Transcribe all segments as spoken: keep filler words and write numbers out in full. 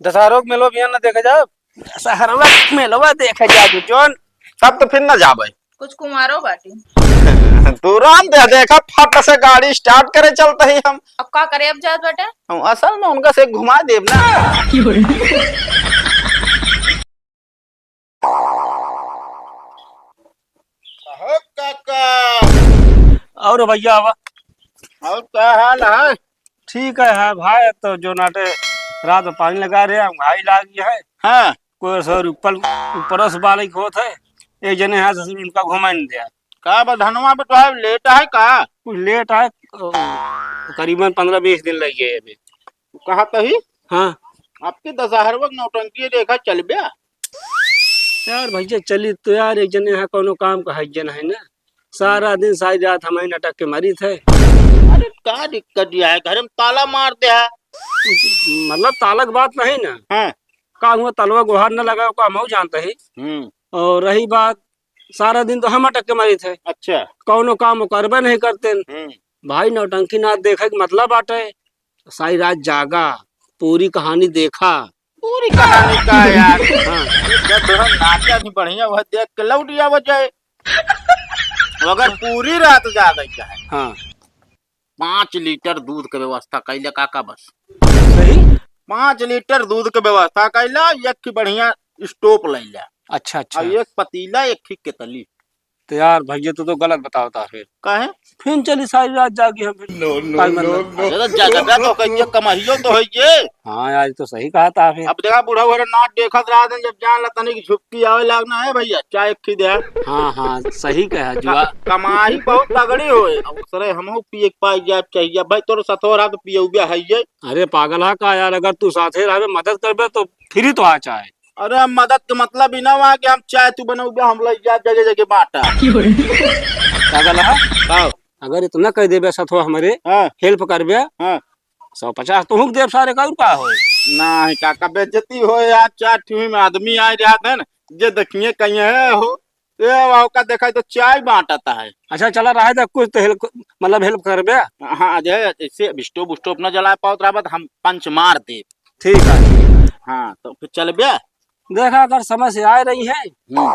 दशहरो के मेलवा बिहान न देखे जाब। दशहरवा के मेलवा देखे जाब जौन। तब तो फिर न जाबे। कुछ कुमारो बाटी। तू राम दे, देखा फट से गाड़ी start करे चलते ही हम। अब का करे, अब जात बाटे? हम असल में उनका से घुमा देब ना। अहो काका। और भैया आवा। और का हाल है? ठीक है, है भाई, तो जो नाटे रात में पानी लगा रहे हैं, घाई लाग गया है। हाँ। कोई सौ ऊपर, ऊपर से बालक होत है, एक जने यहाँ से उनका घुमा नहीं दिया। का बा, धनवा पे तो है, लेट है का? कुछ लेट है, ओ, करीबन पन्द्रह बीस दिन लग गए अभी। कहा तही? हाँ। आपके दशहरवा के नौटंकी देखा चलबे? यार भैया चली तो यार, एक जने यहाँ कौनो काम का है जन है ना, सारा दिन सारी रात हमारी नटक के मरी थे। अरे का दिक्कत यह है, घर में ताला मार दे है। मतलब ताला की बात नहीं ना। हाँ। का हुआ तलवा गोहार न लगा का हम जानते ही। हम्म। और रही बात, सारा दिन तो हम अटक के मरी थे। अच्छा। कौनो काम वो करबे नहीं करते। हम्म। भाई नौटंकी नाच देखे के मतलब बाटे, सारी रात जागा, पूरी कहानी देखा। पूरी कहानी का यार? हाँ। जब दोनों नाचा भी बढ़िया, वह देख के लौट जावा जाए। अगर पूरी रात जागे का है, हाँ। पाँच लीटर दूध के व्यवस्था कैले काका बस। सही? पाँच लीटर दूध के व्यवस्था कैला, एक की बढ़िया stove ले ला। अच्छा, अच्छा। और एक पतीला, एक की केतली। तो यार भैया, तू तो गलत बतावता फिर। काहे? फिर चली सारी रात जागी हम फिर। No, no, time no, मतलब। No। अरे तो जगह तो कहिए, कमाइयो तो है ये। हाँ यार, ये तो सही कहा था फिर। अब देखा बूढ़ा बूढ़ा नाच देखत रहा दिन, जब जान ला तनी की झुपकी आवे लागना है भैया, चाय एक खी दे। हाँ, हाँ, सही कहा जुआ। क-, कमाई बहुत तगड़ी होए। अब सरे हमहू पिए के पाई जाए चाहिए। भाई तोर सथो रहा तो पियउबे है ये। अरे पागल है का यार, अगर तू साथे रहबे, मदद करबे तो फिर ही तो आ चाहे। अरे, हम मदद के मतलब ही ना हुआ कि हम चाय तू बनउबे, हम लइ जाब जगह जगह बांटा। पागल है? का? अगर इतना कह देबे सथवा हमरे, हाँ। Help करबे, हाँ। सौ पचास तो हुक देब सारे का, और का होए? नाही काका, बेइज्जती होए यार, चार ठुही में आदमी आए रहत है ना, जे देखिए कहिए, "हे हो, ए, वाह, का देखा तो चाय बांटता है।" अच्छा, चला रहे दे, कुछ तो help, मतलब help करबे। हाँ, जे ऐसे stove, stove न जला पावत रहबे तो हम punch मार देब। ठीक है, ठीक है। हाँ, तो फिर चलबे? देखा, अगर समय से आए रही है, हम्म।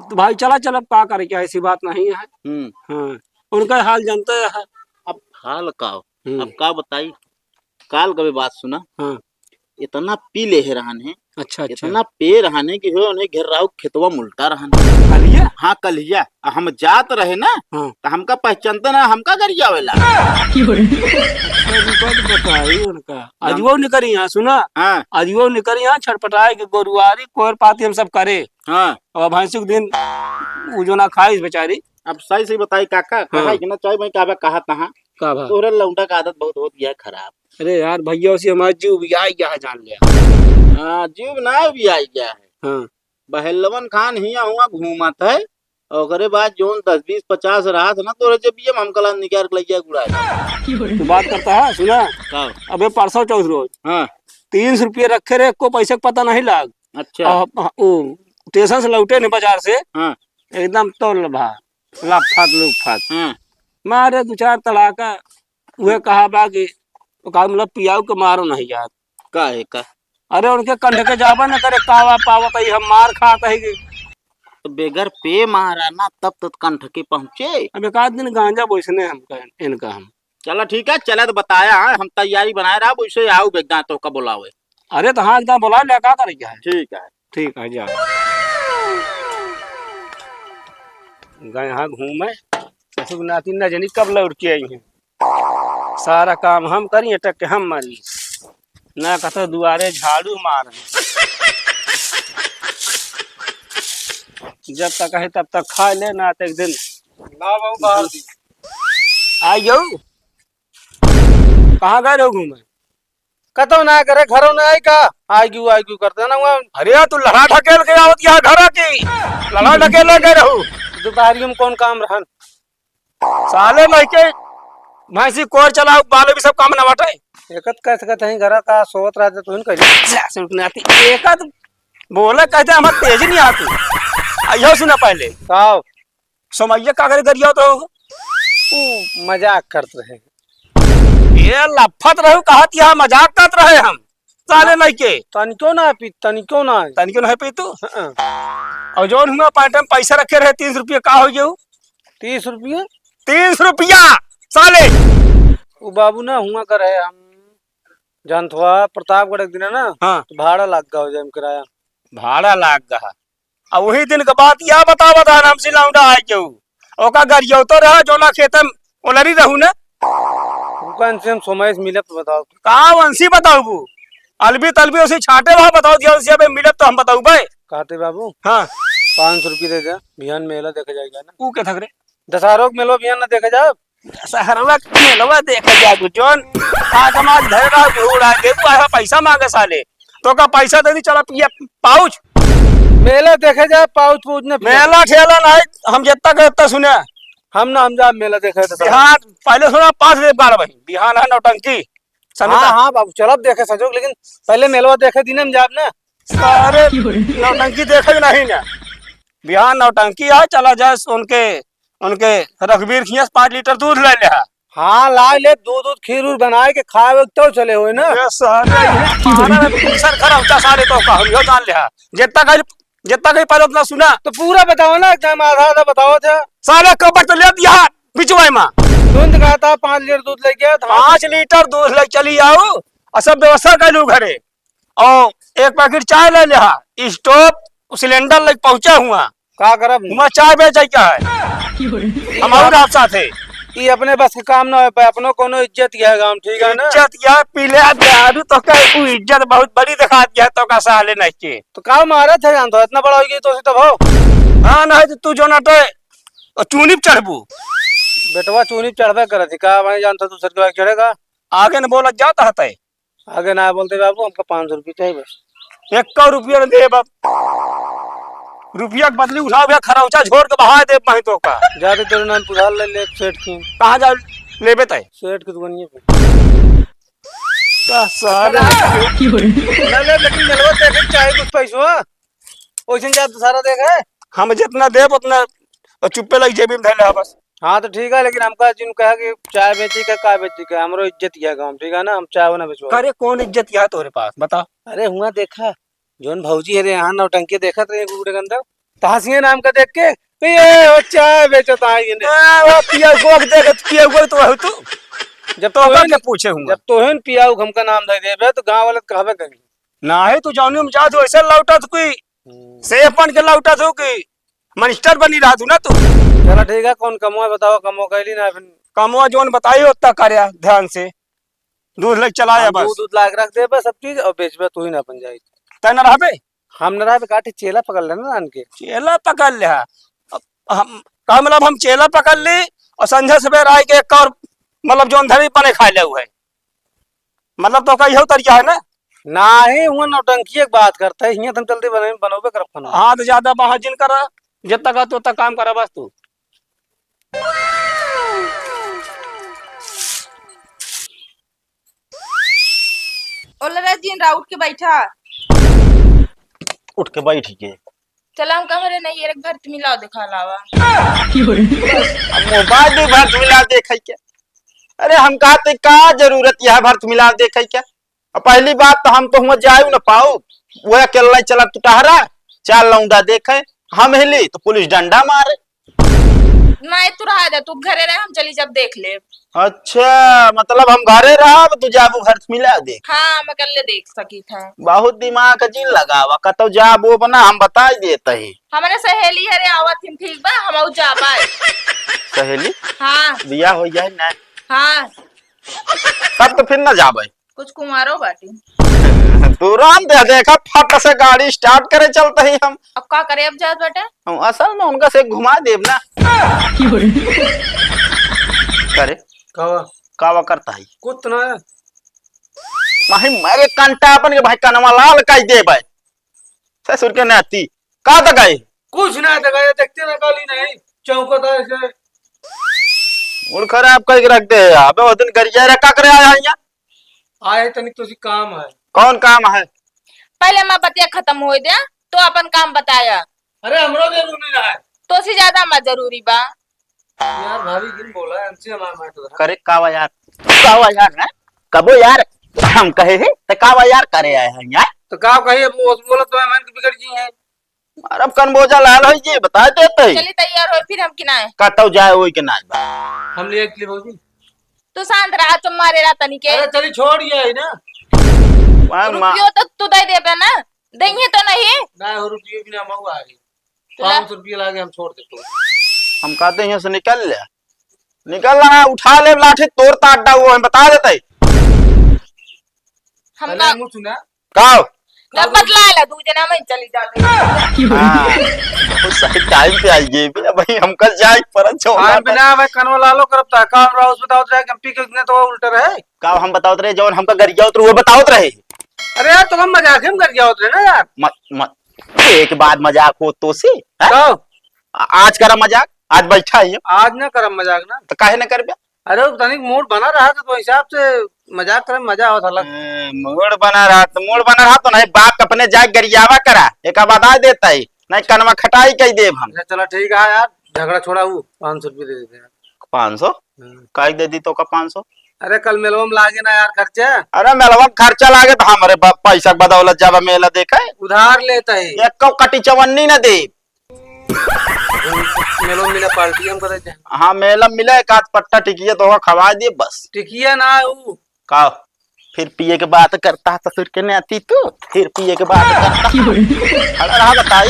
तो भाई चला, चल, अब का करे, क्या ऐसी बात नहीं है। हम्म। हाँ, उनका हाल जानते हैं। अब हाल का हो? हम्म। अब का बताई, काल का भी बात सुना। हाँ। इतना पी ले है रहन है, अच्छा, अच्छा। इतना पे रहन है कि हो उन्हें घेर रहा खेतवा मुल्टा रहन। कलिया? हाँ, कलिया। आ हम जात रहे ना, हाँ। तो हमका पहचानते ना, हमका गरियावेला। अच्छा, रुका तो बताई उनका। आज वो निकरी यहाँ, सुना? हाँ। आज वो निकरी यहाँ, छटपटाए के गोरुआरी, कोहर पाती हम सब करे। हाँ। और भैंसी के दिन वो जो ना खाइस बेचारी। अब सही से बताई काका, हाँ। कहा कि ना चाहे मैं कहबे कहा तहाँ। का भा? तोहरे लौंडा का आदत बहुत होत गया है खराब। अरे यार भैया, उसी हमारा जीव भी आई गया है, जान लिया। हाँ, जीव ना भी आई गया है। हाँ। बहलवन खान हिया हुआ घूमत है, और ओकरे बाद जोन दस, बीस, पचास रहा था ना, तोरे जेबिया में हम कला निकाल के लइया गुड़ाए। तू बात करता है, सुना? का? अबे परसों चौथ रोज हाँ। तीन सौ रुपये रखे रहे, को पैसे का पता नहीं लाग। अच्छा। और, हाँ, ओ, स्टेशन से लौटे ने बाजार से, हाँ। एकदम तौल भा, लफात लुफात। हाँ। मारे दो चार तड़ाका, उहे कहा बा कि ओका मतलब पियाऊ के मारो नहीं यार। का है का? अरे उनके कंठ के जाबा न करे, कावा पावत है, हम मार खात है कि। तो बेगर पे मारा ना, तब तो कंठ के पहुँचे। अब एक आध दिन गांजा बोइसने हम कहें, इनका हम। चला ठीक है, चला तो बताया है, हम तैयारी बनाए रहा, वैसे आओ बेगदान तो का बुलावे। अरे तो हाँ, एकदम बुला ले, का करे क्या है? ठीक है। ठीक है, जा। गए हाँ घूमे, ससुर नाती न जानी कब लौट के आई हैं। सारा काम हम करी, अटक के हम मरी। ना कहते दुआरे झाड़ू मार। जब तक है तब तक खा ले, ना तो एक दिन ना बाबू बाहर दी। आई जाऊ। कहाँ गए रहो घूमे? कतौ ना करे, घरों ना आई का? आई क्यों, आई क्यों करते ना हुआ। अरे यार, तू लड़ा ढकेल के आवत यहाँ घर की। लड़ा ढकेल के रहू। दोपहरी में कौन काम रहन? साले लइके भैंसी कोर चलाओ, बाले भी सब काम ना बाटे। एकत कह सकत हैं, घर का सोवत रहते तो इनका सासुर के नाती एकत बोले कहते हमार तेज नहीं आती। आइयो सुना पहले। आओ। समैया का करे गरिया तो? ऊ मजाक करत रहे। ये लफत रहू कहत यहाँ मजाक करत रहे हम। साले लइके। तनिको ना पी, तनिको ना। तनिको ना पी तू? हाँ। और जौन हुआ पार्टी में पैसा रखे रहे तीस रुपया, का हो गया उ? तीस रुपया? तीस रुपया साले। उ बाबू ना हुआ करे, हम जानत हुआ प्रतापगढ़ एक दिन है ना, हाँ। तो भाड़ा लाग गया हो जाए किराया। भाड़ा लाग गया। अब वही दिन के बाद या बतावा था, हमसे लौंडा आए केहू। ओका गरियौतो रहा, जोना खेते में ओलरी रहू ना। उनका इनसे हम समय से मिले तो बताओ। का वंशी बताउबू? अलबी तलबी उसी छाटे रहा, बताओ दिया उसी, अबे मिले तो हम बताउबे। कहते बाबू। हाँ। पाँच सौ रुपये दे दे, बिहान मेला देखे जाएगा ना। ऊ के थक रे? दशहरो के मेलो बिहान ना देखे जाओ। दशहरवा के मेलवा देखे जाबू, जोन आगमा धरे रहा, उड़ा के, तू आया पैसा मांगे साले। तो का पैसा दे दी, चला पिया पाउच। मेला देखे जा, पाउच पूछ ने पिया। मेला ठेला नहीं, हम जितना के उतना सुने। हम ना, हम जा मेला देखे तो साला। बिहान पहले सुना, पाँच बजे बारह बजे, बिहान है नौटंकी, समझता? हाँ, हाँ बाबू, चलब देखे संजोग, लेकिन पहले मेलवा देखे दिन हम जाब ना। सारे नौटंकी देखे के नहीं ना। बिहान नौटंकी है, चला जाए उनके, उनके रघुवीर खियास पाँच लीटर दूध ले ले। हाँ, ला ले, दूध, दूध, खीर उर बनाए के खाए तो चले हुए ना। ये सारे, ये मारा ना, तू सर खरा ऊंचा सारे तो का, हम यो जान ले। जितना कहीं, जितना कहीं पहले उतना सुना। तो पूरा बताओ ना, एकदम आधा आधा बताओ था। सारे कबर तो ले दिया, बिचवाई माँ। तुम तो कहा था पाँच लीटर दूध ले गया था। पाँच लीटर दूध ले चली आओ, और सब व्यवस्था कर लू घरे। और एक पैकेट चाय ले लिहा, स्टोव, सिलेंडर लेके पहुंचा हुआ। का करब? हुआ चाय बेचे क्या है? हम और आप साथ है। ई अपने बस के काम ना हो पाए, अपनो कोनो इज्जत गया है गाँव, ठीक है ना? इज्जत गया है, पी ले, आज दारू तो कहे तू इज्जत बहुत बड़ी दिखा दिया है, तो का साले नहीं के। तो का मारत है जान तो, इतना बड़ा हो गया तो उसे तो भाव। हाँ, नहीं तो तू जो ना तो चूनी पे चढ़बू। बेटवा चूनी पे चढ़बे करत है, का भाई जान तो दूसर के भाई चढ़ेगा? आगे न बोला जाता है तय। आगे ना बोलते बाबू, हमका पाँच सौ रुपये चाहिए बस। एक रुपया न देब अब। रुपया के बदली उठाओ भैया, खरौचा झोर के बहा देब मैं तो का। जाते तेरे नाम पुधार ले ले सेठ की। कहाँ जा लेबे तय? सेठ की दुकानिए पे। का सारे। ना ले, लेकिन मिलवा देखे चाहे कुछ पैसो, हाँ? ओइसन जा तो सारा देखे। हम जितना देब उतना चुप्पे लग जेबी में धैले बस। हाँ, तो ठीक है, लेकिन हमका जिन कहा कि चाय बेची का, का बेची का, हमरो इज्जत गया गाँव, ठीक है ना, हम चाय ना बेचवा। अरे, कौन इज्जत गया तोरे पास, बता। अरे, हुआ देखा, जोन भौजी है रे, यहाँ नौटंकी देखत रहे, गुगड़े के अंदर, तहसीन नाम का देख के, "ए, वो चाय बेचत आई ने।" ए, वो पिया को देख, पिया को तो है तू। जब तो तोहन, के पूछे हुआ। जब तोहन पिया को हमका नाम दे देबे, तो गाँव वाले कहबे करी। नाही, तू जौनी में जात हो, ऐसे लौटत कोई हम्म। सेफ बन के लौटत हो कि मॉन्स्टर बनी रहत हो ना तू। चला ठीक है, कौन कमवा बतावा, कमवा कैली ना फिर। कमवा जौन बताई ओत्ता कर्या ध्यान से। दूध लेके चलाया हम बस। दूध, दूध लाके रख देबे सब चीज और बेचबे तू ही ना अपन जाई। तै ना रहबे? हम ना रहबे, काटी चेला पकड़ लेना आन के। चेला पकड़ ले हा। अब हम, का मतलब हम चेला पकड़ ली और संझा सवेर आए के एक और मतलब जौन धरी बने खा ले हुए। मतलब तो का इहो तरीका है ना? नाही, हुआ नौटंकी एक बात करता है, हियां तुम चलते बने, बनोबे करब खाना। हाँ, तो ज्यादा बाहर जिन करा, जब तक आ, तो तक काम करा बस तू। ओला रे जिन रा, उठ के बैठा। उठ के बैठ के। चला हम कह रहे नहीं, एक भरत मिलाओ देखा लावा। अब मोबाइल में भरत मिलाओ देखे के। अरे हम कहा ते का जरूरत यह भरत मिलाओ देखे के? अब पहली बात तो हम तो हुआ जायु न पाऊ, वह अकेला चला तू टहरा, चार लौंडा देखे, हम हिली तो पुलिस डंडा मारे। नहीं, तू रहा दे, तू घरे रहे, हम चली जब देख ले। अच्छा, मतलब हम घरे रहब, तू जाबू भरत मिलाओ देख। हाँ, हम अकेले देख सकी था। बहुत दिमाग का जिन लगावा, कतौ जाबू अपना, हम बताई देत ही। हमरे सहेली हरे आवत हिन, ठीक बा, हम आऊ जाबा। सहेली? हाँ। बियाह हो जाए ना? हाँ। तब तो फिर ना जाबे। कुछ कुमारो बाटी। तुरंत दे देखा, फट से गाड़ी स्टार्ट करे चलते ही हम। अब का करे, अब जात बाटे? हम असल में उनका से घुमा देब ना। करे? कावा? कावा करता है? कुछ ना। माही मारे कंटा अपन के भाई कनवा लाल काई देबे। ससुर के नाती। का तक आई? कुछ ना तक आई, देखते ना काली नहीं, चौंकता ऐसे। मूड खराब करके रख दे। अबे वो दिन गरिया रे का करे आया है यहाँ? आए तनिक तोसी काम है। कौन काम है? पहले मैं बतिया खत्म होए दे, तो अपन काम बताया। अरे हमरो जरूरी रहा है। तोसी ज्यादा मत जरूरी बा। यार भाभी जिन बोला है, हमसे हमारा मार तो करे कावा यार, कावा यार, हैं? कबो यार, हम कहे है, त का बा यार, करे आए हैं यार। तो का कही, अब वो बोलत तो मन के बिगड़ जी है। अरे अब कनबोजा लाल होइ जी, बता देते ही। चली तैयार हो, फिर हम किनाए। कतौ जाए ओई के नाच बा। हम ले एक ले भौजी। तू शांत रहा, तुम मारे रहा तनी के। अरे चली छोड़ ये है ना। वाह, माँ। रुपयो तो तू दे देबे ना, देंगे तो नहीं। ना हो, रुपयो भी ना मऊ आ रही। तो ला। पाँच सौ रुपये लागे, हम छोड़ देते। हम कहते हैं से निकल ले, निकल रहा, उठा ले लाठी, तोर ताट डाउ, हम बता देते ही। हम अरे का मुँह सुना। का हो? जब बतला ला, दू जना में चली जाते। हाँ, वो सही टाइम पे आई गई भी। अब भाई हमका जाए पर छो खान बिना भाई कनवा लालो करब ता काम रहा, उस बताओ तो कि हम पी के इतने तो उल्टे रहे। का हम बतावत रहे, जौन हमका गरियावत रहे, वो बतावत रहे। अरे यार, तो हम मजाक में गरियावत रहे ना यार। मत, मत, एक बात मजाक हो तो से, हैं? का? आ-, आज करा मजाक, आज बैठा ही हो। आज ना करब मजाक ना। तो काहे ना करबे? अरे, तनिक मूड बना रहा तो हिसाब से मजाक करे में मजा आवत हला। ए, मूड बना रहा तो, मूड बना रहा तो नहीं, बाप अपने जाए गरियावा करा, एक बता देता ही, नहीं कनवा खटाई कई देब हम। अच्छा, चला ठीक है यार, झगड़ा छोड़ा, वो पाँच सौ रुपये दे देते हैं। पाँच सौ? हम्म। काहे दे दी तो का पाँच सौ? अरे, कल मेलवा में लागे ना यार खर्चा। अरे, मेलवा में खर्चा लागे तो हमरे ब-, पैसा के बदौलत जाबा मेला देखे। उधार लेता है। एको कटी चवन्नी ना दे। मेलो मिला पार्टी हमको देते हैं। हाँ, मेला मिला, एक आध पट्टा टिकिया तो होगा, खवा दिए बस। टिकिया ना है वो। का? फिर पिए के बात करता है ससुर के नाती तू, फिर पिए के बात करता। खड़ा रहा बताई।